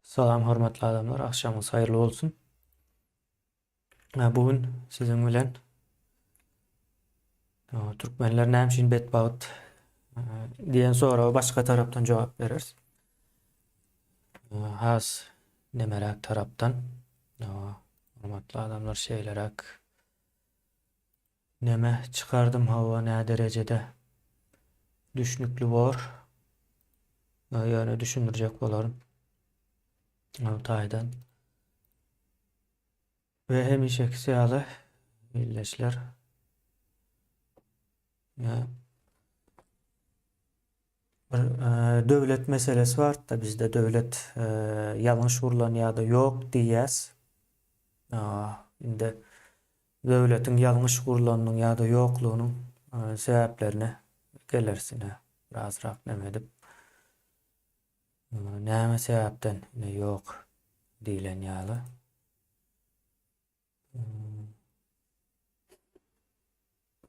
Salam hormatly adamlar, agşamyňyz haýyrly bolsun. Bu gün siziň bilen türkmenler näme üçin betbagt diýen soraga başga tarapdan jogap bereris. Has nemeräk tarapdan. Hormatly adamlar şeýleräk neme çykardym hawa nä derejede düşnükli bor. Ýöne düşündirjek bolaryn. O taýdan. We hemişekisi ýaly ildeşler bir e, döwlet meselesi bar da bizde döwlet e, ýalňyş gurlan ýa-da ýok diýýäs. Indi döwletiň ýalňyş gurlanynyň ýa-da ýoklugynyň e, sebäplerine geleris ine birazrak neme edip. Näme sebäpden ine ýok diýlen ýaly.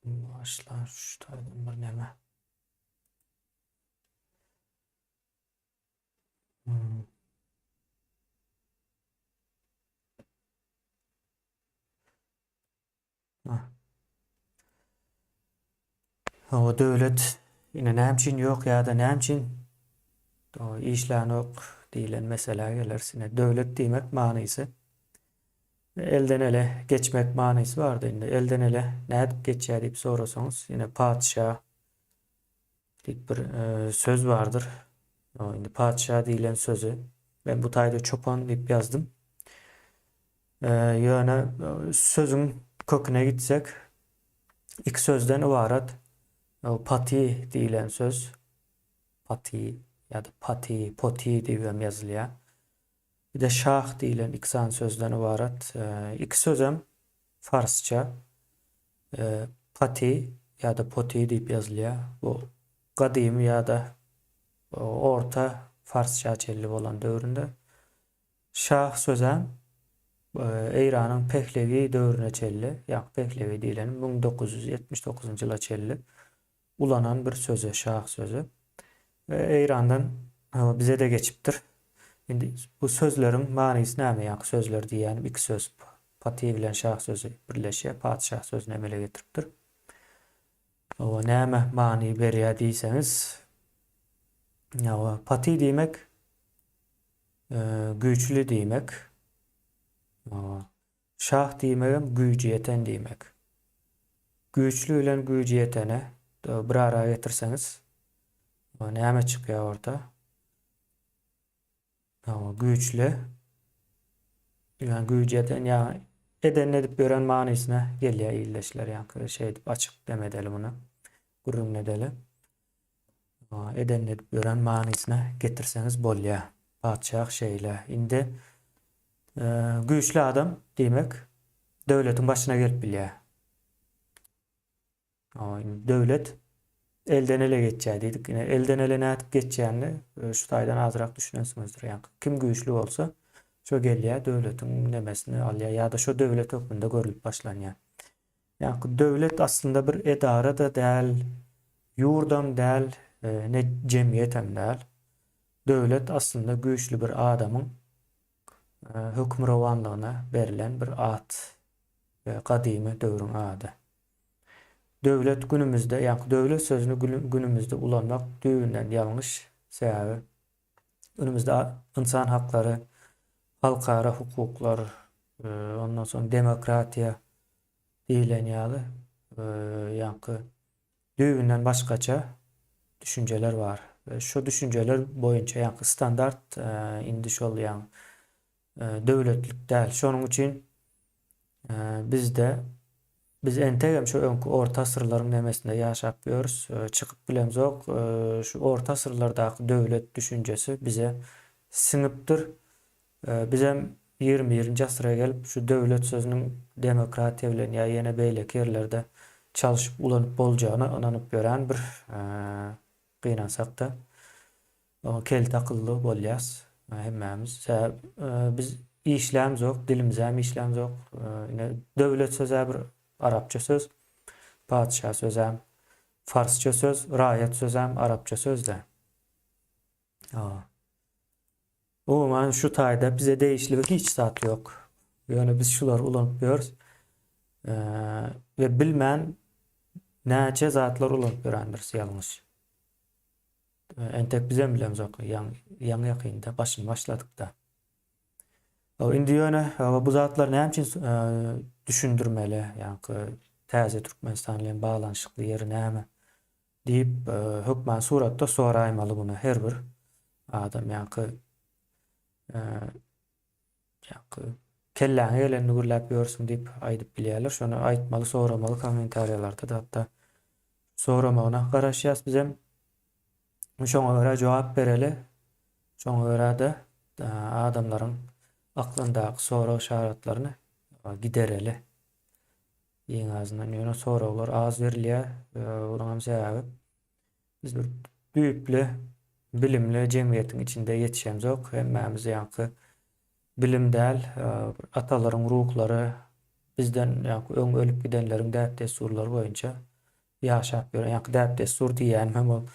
Başlar şu taýdan bir näme. Hmm. Hawa döwlet ine näme üçin ýok ýa-da näme üçin işlänok diýlen meselä geleris. Ine döwlet diýmek manysy elden ele geçmek manysy bardy. Indi elden ele nädip geçýär diýip sorasaňyz, ine patyşa diýip bir e, söz bardyr. Indi patyşa diýlen sözi men bu taýda çopan diýip ýazdym. E, ýöne e, sözüň köküne gitsek iki sözden ybarat. Pati diýlen söz pati ýa-da pati, poti diýip hem ýazylýar. Bir de şah diýlen iki sany sözden ybarat. Iki sözem farsça pati ýa-da poti diýip ýazylýar. Bu gadymy ýa-da orta farsça çenli bolan döwründe. Şah sözem Eýranyň Pehlewi döwrüne çenli, ýagny Pehlewi diýleni 1979-njy ýyla çenli ulanan bir sözi, şah sözi. Eýrandan bize-de geçipdir. Indi bu sözleriň manysy näme? Ýagny sözler diýýänim iki söz, pati bilen şah sözi birleşýär, patyşah sözüni emele getiripdir. Hawa, näme many berýär diýseňiz, hawa, pati diýmek güýçli diýmek. Hawa. Şah diýmegem güýji ýeten diýmek. Güýçli bilen güýji ýeteni bir ara getirseňiz, näme çykýar orta? Hawa, güýçli. Ýa güýji ýeten ýa edenini edip ýören manysyna gelýär ildeşler. Ýa şeýdip açyk demedeli muny. Gürrüňini edeli. Edenini edip ýören manysyna getirseňiz bolýar. Patyşah şeýle. Indi güýçli adam diýmek döwletiň başyna gelip bilýär. Döwlet elden ele geçýär diýdik. Ine elden ele nädip geçýänini şu taýdan azrak düşünensiňizdir. Ýa kim güýçli bolsa, şo gelýär döwletiň nemesini alýar ýa-da şo döwlet hökmünde görlüp başlanýar. Ýaňky döwlet aslynda bir edara-da däl, ýurdam däl, ne jemgyýetem däl. Döwlet aslynda güýçli bir adamyň hökmürowanlygyna berlen bir at we gadymy döwrüň ady. Döwlet günümizde, ýaňky döwlet sözüni günümizde ulanmak düýbünden ýalňyş, sebäbi günümizde ynsan haklary, halkara hukuklar, ondan soň demokratiýa diýlen ýaly ýaňky düýbünden başgaça düşünjeler bar. Şu düşünjeler boýunça ýaňky standart indi şol ýaň döwletlik däl. Şonuň üçin bizde biz entegem şu öňki orta asyrlaryň nemesinde ýaşap ýörüs. Çykyp bilemzok. Şu orta asyrlardaky döwlet düşünjesi bize siňipdir. Bizem ýigrimi birinji asyra gelip şu döwlet sözüniň demokratiýa bilen ýa ýene beýleki ýerlerde çalşyp ulanyp boljagyna ynanyp ýören bir gynansak-da kelte akylly bolýas hemmämiz. Sebäbi biz işlämzok, dilimizem işlämzok. Ine döwlet söz-ä bir arapça söz, patyşa sözem farsça söz, raýat sözem arapça söz-dä. Umuman şu taýda bize degişli bir hiç zat ýok. Ýöne biz şulary ulanyp ýörüs. We bilmän näçe zatlar ulanyp ýörendiris ýalňyş. Entek bizem bilemzok, ýaňy ýakynda başyny başladyk-da. Indi ýöne bu zatlar näme üçin düşündirmeli, ýaňky täze Türkmenistan bilen baglanyşykly ýeri näme diýip hökman suratda soraýmaly muny her bir adam ýaňky ýaňky kelläňe gelenini gürläp ýörsüň diýip aýdyp bilýärler. Şony aýtmaly, soramaly kommentariýalarda-da hatda soramagyna garaşýas bizem. Şoňa görä jogap bereli. Şoňa görä-de adamlaryň aklyndaky sorag yşaratlaryny gidereli. Iň azyndan ýöne soraglar az berilýär. Onuň hem sebäbi biz bir düýpli bilimli jemgyýetiň içinde ýetişemzok. Hemmämiz ýaňky bilim däl, atalaryň ruhlary bizden ýaňky öň ölüp gidenleriň däp-dessurlary boýunça ýaşap ýören, ýaňky däp-dessur diýýänim hem ol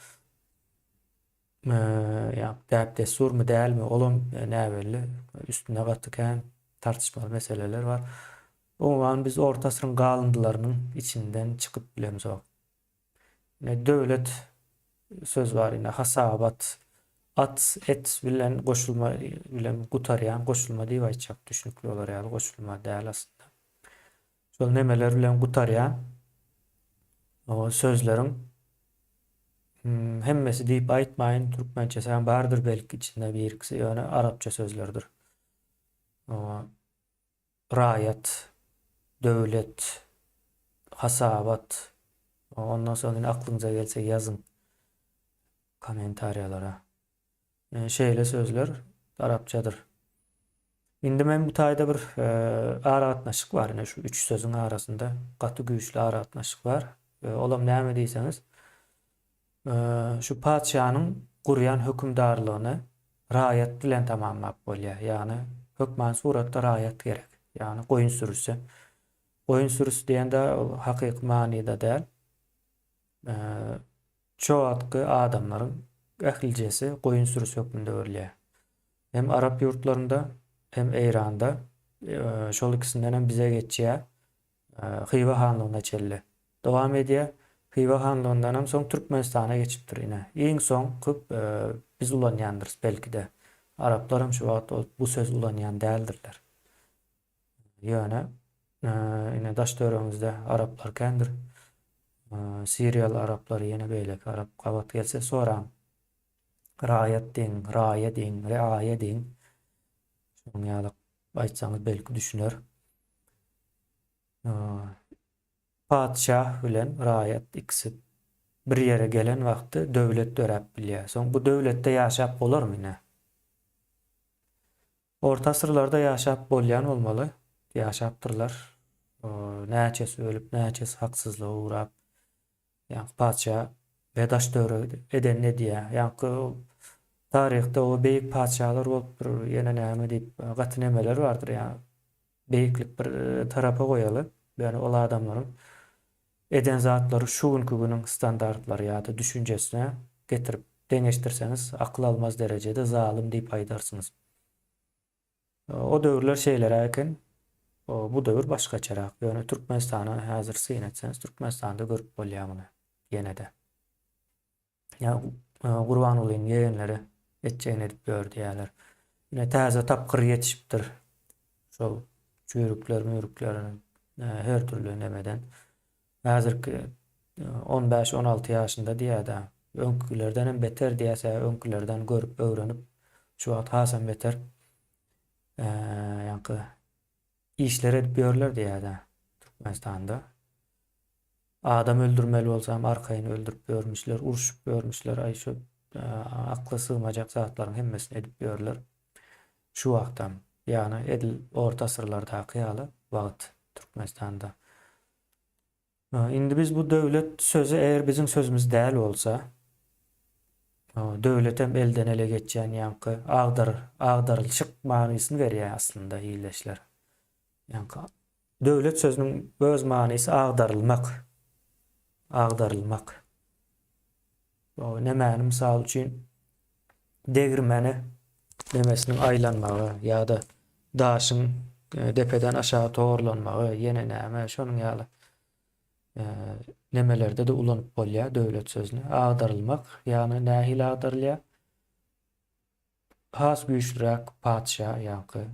ýaňky däp-dessurmy dälmi, olam näbelli, üstünde gaty kän tartyşmaly meseleler bar. Umuman biz orta asyryň galyndylarynyň içinden çykyp bilemzok. Ine döwlet söz bar ine hasabat, at, et bilen goşulma bilen gutarýan goşulma diýip aýtjak düşnükli bolar ýaly goşulma däl aslynda. Şol nemeler bilen gutarýan o sözleriň hemmesi diýip aýtmaýyn, türkmençesi hem bardyr belki içinde birikisi, ýöne arapça sözlerdir. O raýat, döwlet, hasabat, ondan soň ýene aklyňyza gelse ýazyň kommentariýalara. Şeýle sözler arapçadyr. Indi men bu taýda bir aragatnaşyk bar. Ine şu üç sözüň arasynda gaty güýçli aragatnaşyk bar. Olam näme diýseňiz, şu patyşanyň gurýan hökümdarlygyny raýat bilen tamamlap bolýar. Ýagny hökman suratda raýat gerek. Ýagny goýun sürüsi. Goýun sürüsi diýende ol hakyky manyda däl. Şu wagtky adamlaryň ählijesi goýun sürüsi hökmünde görülýär. Hem arap ýurtlarynda, hem Eýranda, şol ikisinden hem bize geçýär, Hywa hanlygyna çenli dowam edýär. Hywa hanlygyndan hem soň Türkmenistana geçipdir ine. Iň soňky biz ulanýandyrys belki-de. Araplar hem şu wagt bu sözi ulanýan däldirler. Ýöne ine daş-töweregiňizde araplar kändir. Siriýaly araplar ýene beýleki arap gabat gelse soraň. Raýat diýiň, raýa diýiň, reaýa diýiň. Şonuň ýaly aýtsaňyz belki düşüner. Patyşah bilen raýat ikisi bir ýere gelen wagty döwlet döräp bilýär. Soň bu döwletde ýaşap bolarmy ine? Orta asyrlarda ýaşap bolýan bolmaly. Ýaşapdyrlar. Näçesi ölüp, näçesi haksyzlyga ugrap. Ýaňky patyşa we daş-töweregi edenini edýär. Ýaňky taryhda o beýik patyşalar bolupdyr, ýene näme diýip gaty nemeler bardyr. Ýa beýiklik bir tarapa goýaly. Ýöne ol adamlaryň eden zatlary şu günki günüň standartlary ýa-da düşünjesine getirip deňeşdirseňiz akyl almaz derejede zalym diýip aýdarsyňyz. O döwürler şeýleräk eken. Bu döwür başgaçarak. Ýöne Türkmenistana häzir syn etseňiz Türkmenistanda görüp bolýar muny ýene-de. Ýa Gurbangulynyň ýegenleri etjegini edip ýör diýýärler. Ine täze tapgyr ýetişipdir. Şol çüýrükler, müýrükler her dürli nemeden. Häzirki 15-16 ýaşynda diýýär-de. Öňkülerden hem beter diýýär, öňkülerden görüp, öwrenip, şu wagt hasam beter. Ýaňky işler edip ýörler diýýär-de Türkmenistanda. Adam öldürmeli bolsam arkaýyn öldürip ýörmüşler, urşup ýörmüşler, aý şu akla sygmajak zatlaryň hemmesini edip ýörler. Şu wagtam, ýagny edil orta asyrlardaky ýaly wagt Türkmenistanda. Indi biz bu döwlet sözi eger biziň sözümiz däl bolsa, döwletem elden ele geçýän ýaňky agdar, agdarylyşyk manysyny berýär aslynda ildeşler. Ýaňky Döwlet sözüniň öz manysy agdarylmak. Agdarylmak. O nemäni mysal üçin degirmeni. nemesiniň aýlanmagy ýa-da daşyň depeden aşagy togarlanmagy ýene näme şonuň ýaly nemelerde-de ulanyp bolýar döwlet sözüni. Agdarylmak, ýagny nähili agdarylýar? Has güýçlüräk patyşa ýaňky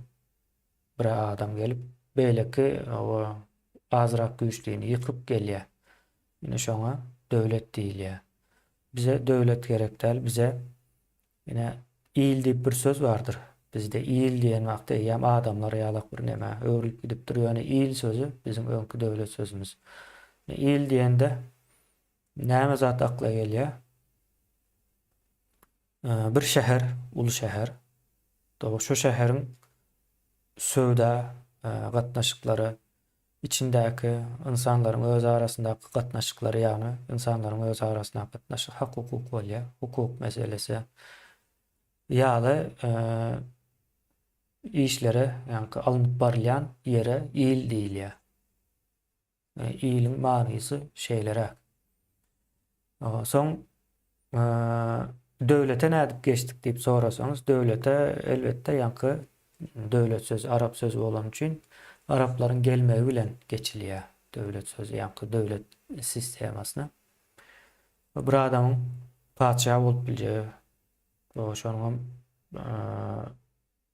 bir adam gelip, beýleki azrak güýçlini ýykyp gelýär. Ine şoňa döwlet diýilýär. Bize döwlet gerek däl, bize ine il diýip bir söz bardyr. Bizde il diýen wagtda eýýäm adamlar ýalak bir nämä öwrülip gidipdir. Ýöne il sözi biziň öňki döwlet sözümiz. Il diýende näme zat akla gelýär? Bir şäher, uly şäher. Dogry, şu şäheriň söwda gatnaşyklary, içindäki ynsanlaryň öz arasyndaky gatnaşyklary, ýagny ynsanlaryň öz arasyndaky gatnaşyk hak-hukuk bolýar, hukuk meselesi ýaly işlere, ýagny alnyp barylýan ýere il diýilýär. Iliň manysy şeýleräk. Soň döwlete nädip geçdik diýip sorasaňyz, döwlete elbetde ýaňky döwlet sözi arap sözi bolany üçin araplaryň gelmegi bilen geçilýär döwlet sözi ýaňky döwlet sistemasyna. Bir adamyň patyşa bolup biljegi, şonuňam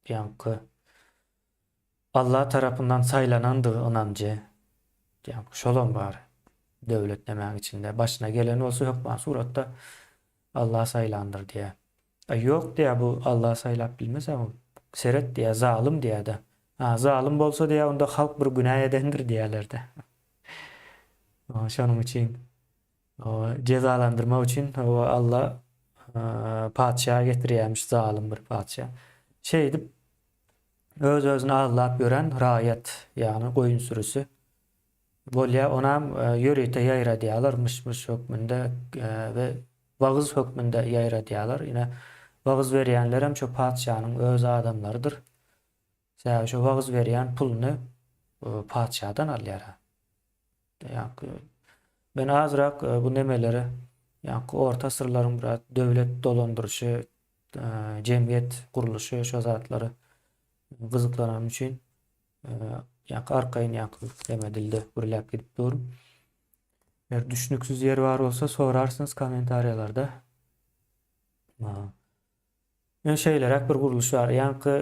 Ýaňky Allah tarapyndan saýlanandygy ynanjy, ýaňky şolam bar döwlet nemäň içinde. Başyna gelen bolsa hökman suratda Allah saýlandyr diýýär. A ýok diýýär bu Allah saýlap bilmez a bu. Seret diýýär zalym diýýär-de. A zalym bolsa diýýär onda halk bir günä edendir diýýärler-de. Şonuň üçin Jezalandyrmak üçin Alla patyşa getirýärmiş, zalym bir patyşa. Şeýdip öz-özüni aldap ýören raýat, ýagny goýun sürüsi bolýar. Onam ýörite ýaýradýarlar myş-myş hökmünde we wagyz hökmünde ýaýradýarlar. Ine, wagyz berýänlerem şo patyşanyň öz adamlarydyr. Sebäbi şo wagyz berýän puluny patyşadan alýar. Ýaňky men azrak bu nemeleri ýaňky orta asyrlaryň biraz döwlet dolandyryşy, jemgyýet gurluşy şo zatlary gyzyklananym üçin ýaňky arkaýyn ýaňky neme dilde gürläp gidip durun. Eger düşnüksiz ýeri bar bolsa sorarsyňyz kommentariýalarda. Ýöne şeýleräk bir gurluş bar. Ýaňky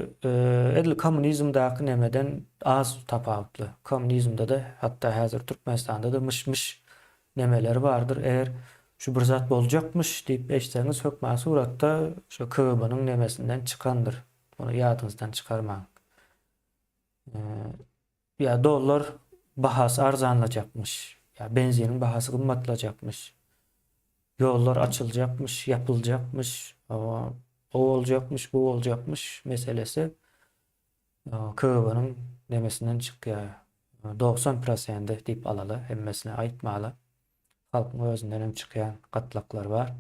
edil kommunizmdaky nemeden az tapawutly. Kommunizmde-de, hatda häzir Türkmenistanda-da myş-myş nemeleri bardyr. Eger şu bir zat boljakmyş diýip eşitseňiz, hökman suratda şo KGB-niň nemesinden çykandyr. Ony ýadyňyzdan çykarmaň. Ýa dollar bahasy arzanlajakmyş, ýa benziniň bahasy gymmatlajakmyş, ýollar açyljakmyş, ýapyljakmyş, o boljakmyş, bu boljakmyş meselesi KGB-niň nemesinden çykýar. 90 prosendi diýip alaly, hemmesini aýtmaly. Halkyň özünden hem çykýan gatlaklar bar.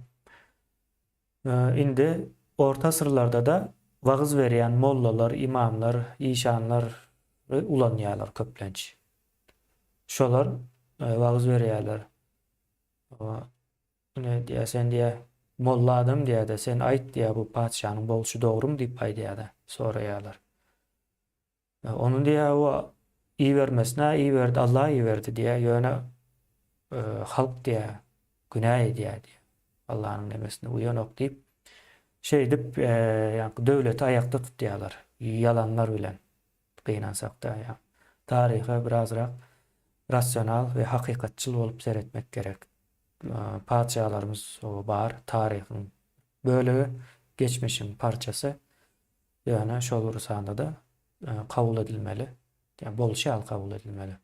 Indi orta asyrlarda-da wagyz berýän mollalar, imamlar, işanlar ulanýarlar köplenç. Şolar wagyz berýärler. Ine diýýär, sen diýýär, molla adam diýýär-de, sen aýt diýýär, bu patyşanyň bolşy dogrumy diýip aýdýar-da, soraýarlar. Ony diýýär, o ibermesine iberdi, Allah iberdi diýýär, ýöne halk diýýär, günä edýär diýýär. Allanyň nemesine uýanok diýip, şeýdip, ýaňky döwleti aýakda tutýarlar, ýalanlar bilen. Gynansakda, ýa taryha birazrak rasional we hakykatçyl bolup seretmek gerek. Patyşalarymyz bar, taryhyň bölegi, geçmişiň parçasy. Ýöne şol bir sanda-da kabul edilmeli. Ýa bolşy ýaly kabul edilmeli.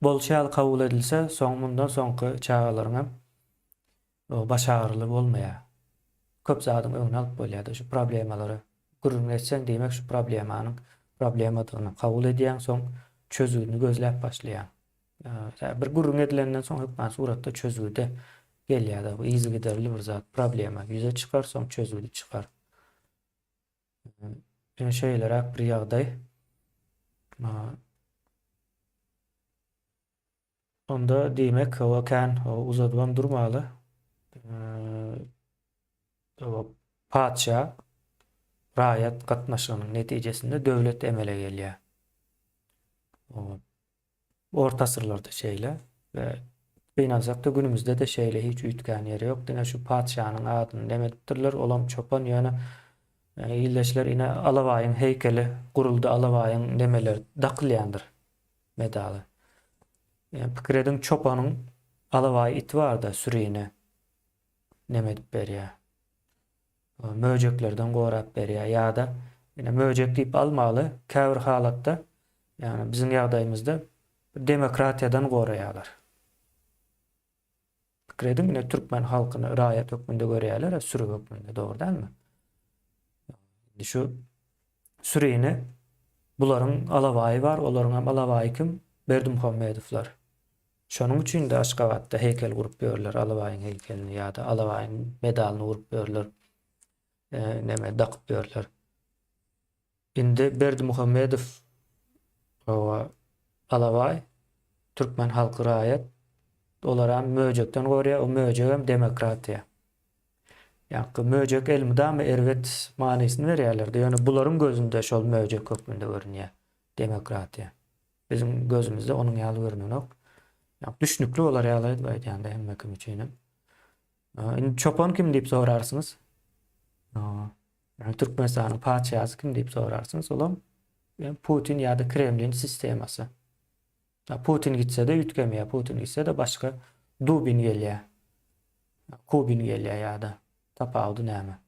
Bolşy ýaly kabul edilse, soň mundan soňky çagalaryňam baş agyryly bolmaýar. Köp zadyň öňüni alyp bolýar-da şu problemalary gürrüň etseň diýmek şu problemanyň problemadygyny kabul edýäň, soň çözgüdini gözläp başlaýaň. Bir gürrüň edilenden soň hökman suratda çözgüde gelýär-de bu yzygiderli bir zat problema ýüze çykar soň çözgüdi çykar. Ýöne şeýleräk bir ýagdaý. Onda diýmek, hawa kän uzadybam durmaly. Hawa patyşa. Raýat gatnaşygynyň netijesinde döwlet emele gelýär. Orta asyrlarda şeýle we gynansak-da günümizde-de şeýle hiç üýtgän ýeri ýok. Diňe şu patyşanyň adyny neme edipdirler, olam çopan ýöne ildeşler ine Alabaýyň heýkeli guruldy, Alabaýyň nemeleri dakylýandyr medaly. Ýa pikir ediň çopanyň alabaý iti barda sürini neme edip berýär. Möjeklerden gorap berýär ýa-da ine möjek diýip almaly käbir halatda ýagny biziň ýagdaýymyzda demokratiýadan goraýarlar. Pikir ediň ine türkmen halkyny raýat hökmünde görýärler, sürü hökmünde dogry dälmi? Indi şu sürini bularyň alabaýy bar, olaryň hem alabaýy kim? Berdimuhamedowlar. Şonuň üçin-de Aşgabatda heýkel gurup ýörler, Alabaýyň heýkelini ýa-da Alabaýyň medalyny gurup ýörler, neme dakyp ýörler. Indi Berdimuhamedow hawa Alabaý, türkmen halky raýat, olaram möjekden gorýar, o möjegem demokratiýa. Ýaňky möjek elmydama erbet manysyny berýärler-de, ýöne bularyň gözünde şol möjek hökmünde görünýär demokratiýa. Biziň gözümizde onuň ýaly görnenok. Ýa düşnükli bolar ýaly edip aýdýanda hemme kim üçinem. Indi çopan kim diýip sorarsyňyz. Ýa Türkmenistanyň patyşasy kim diýip sorarsyňyz. Olam Putin ýa-da Kremlin sistemasy. Ýa Putin gitse-de üýtgemeýär. Putin gitse-de başga Dubin gelýär. Kubin gelýär ýa-da tapawudy näme?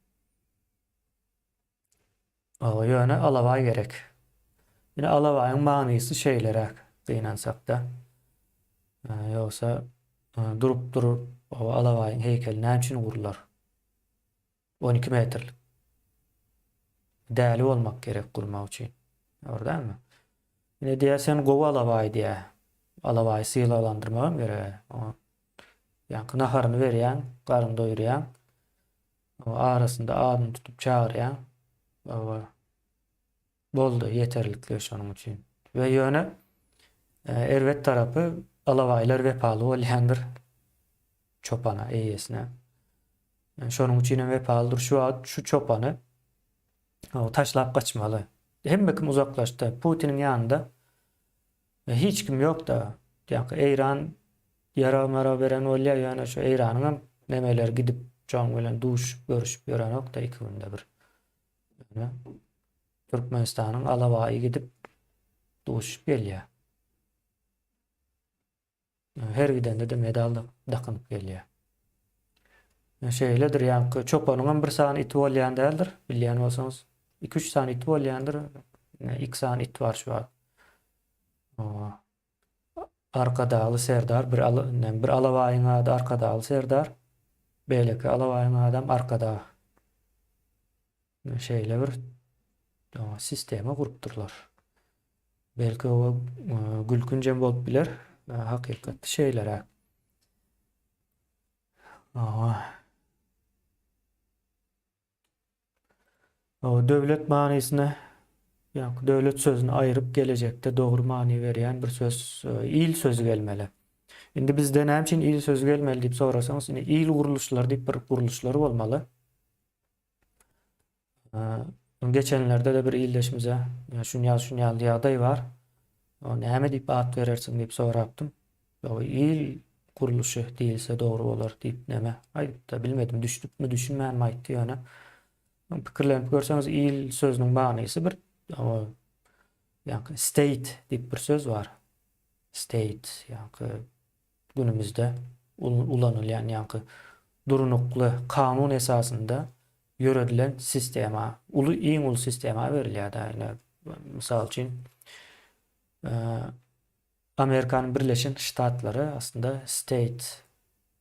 Hawa, ýöne alabaý gerek. Ine alabaýyň manysy şeýleräk, gynansakda. Ýogsa durup durup o alabaýyň heýkeli näme üçin gurlar? 12 metrlik. Däli bolmak gerek gurmak üçin. Dogry dälmi? Ine diýýär, sen gowy alabaý diýýär. Alabaýy sylaglandyrmagam gerek. Oňa ýaňky naharyny berýäň, garyn doýurýaň. Arasynda adyny tutup çagyrýaň. Hawa. Boldy, ýeterlikli şonuň üçin. We ýöne e, erbet tarapy alabaýlar wepaly bolýandyr çopana, eýesine. E, şonuň üçin hem wepalydyr. Şu wagt şu çopany taşlap gaçmaly. Hemme kim uzaklaşdy. Putiniň ýanynda e, hiç kim ýok-da. Ýa-da Eýran ýarag-marag beren bolýar, ýöne şu Eýranyň hem nemeleri gidip şoň bilen duşup, görüşip ýörenok-da iki günde bir. Ýöne Türkmenistanyň alabaýy gidip duşup gelýär. Her gidende-de medal dakynyp gelýär. Şeýledir, ýaňky çopanyň hem bir sany iti bolýan däldir, bilýän bolsaňyz. 2-3 sany iti bolýandyr. Iki sany it bar şu wagt. Arkadagly Serdar bir ala, bir alabaýyň ady Arkadagly Serdar, beýleki alabaýyň adam Arkadag. Şeýle bir sistema gurupdyrlar. Belki o gülkünjem bolup biler. Hakykat şeýleräk. Aha. O döwlet manysyny ýa döwlet sözüni aýryp gelejekde dogry many berýän bir söz il sözi gelmeli. Indi bizde näme üçin il sözi gelmeli diýip sorasaňyz, indi il gurluşlary diýip bir gurluşlar bolmaly. Geçenlerde-de bir ildeşimize şun ýaly şun ýaly ýagdaý bar. O näme diýip at berersiň diýip sorapdym. O il gurluşy diýilse dogry bolar diýip näme aýdypdy, bilmedim, düşünipmi, düşünmänmi aýtdy ýöne. Pikirlenip görseňiz il sözüniň manysy bir o ýa state diýip bir söz bar. State ýa günümizde ulanylýan ýaňky durnukly kanun esasynda ýöredilen sistema, uly iň uly sistema berilýär da ine mysal üçin Amerikanyň Birleşen Ştatlary aslynda state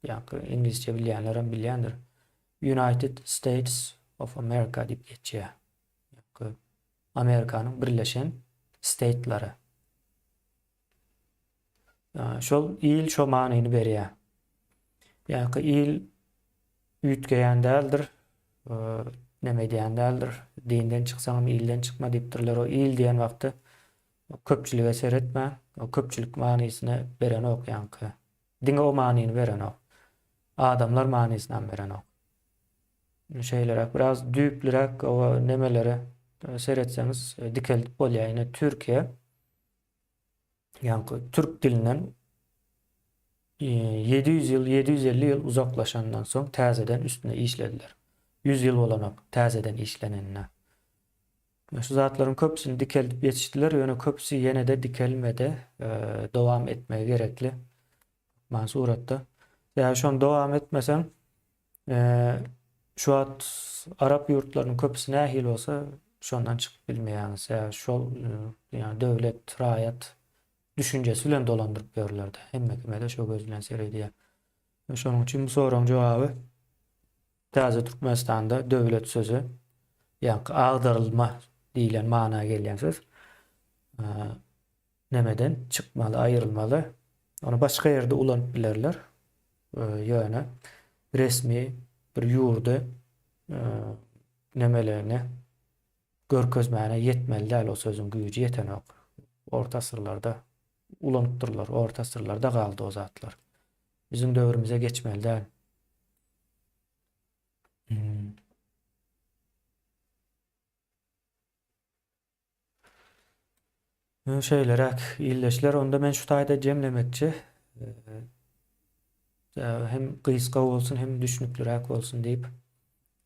ýaňky iňlisçe bilýänler hem bilýändir. United States of America diýip geçýär. Ýaňky Amerikanyň Birleşen State'lary. Şol il şo manyny berýär. Ýa-ki il üýtgeýän däldir, neme edýän däldir. Dinden çyksaňam ilden çykma diýipdirler. O il diýen wagty köpçülige seretmän, o köpçülik manysyny berenok ýaňky. Diňe o manyny berenok. Adamlar manysynam berenok. Şeýleräk biraz düýplüräk o nemelere seretseňiz dikeldip bolýar. Ine Türkiýe ýaňky türk dilinden 700 ýyl, 750 ýyl uzaklaşandan soň täzeden üstüne işlediler. 100 ýyl bolanok täzeden işlenenine. Şu zatlaryň köpüsini dikeldip ýetişdiler, ýöne köpüsi ýene-de dikelmedi, dowam etmegi gerekli. Hökman suratda. Sebäbi şony dowam etmeseň, şu wagt arap ýurtlarynyň köpüsi nähili bolsa, şondan çykyp bilmeýäňiz. Sebäbi şol ýa döwlet, raýat düşünjesi bilen dolandyryp ýörler-de. Hemme kime-de şo göz bilen seredýär. Şonuň üçin bu soragyň jogaby Täze Türkmenistanda döwlet sözi, ýaňky agdarylma diýlen mana gelýän söz nemeden çykmaly, aýrylmaly. Ony başga ýerde ulanyp bilerler. Ýöne resmi bir ýurdy nemelerini görkezmäne ýetmeli däl o sözüň güýji ýetenok. Orta asyrlarda ulanypdyrlar, orta asyrlarda galdy o zatlar. Biziň döwrümize geçmeli däl. Hmm. Şeýleräk ildeşler, onda men şu taýda jemlemekçi. Hem gysga bolsun, hem düşnükliräk bolsun diýip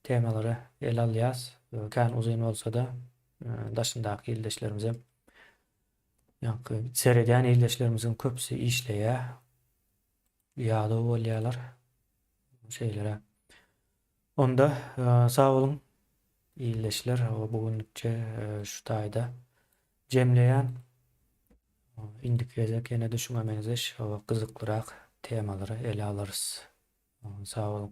temalary ele alýas. Kän uzyn bolsa-da, daşyndaky ildeşlerimize ýaňky seredýän ildeşlerimiziň köpüsi işleýär. Ýadaw bolýarlar. Şeýleräk. Onda sag boluň ildeşler. Bu günlükçe şu taýda jemleýän. Indiki gezek ýene-de şuňa meňzeş gyzyklyrak temalary ele alarys. Sag boluň.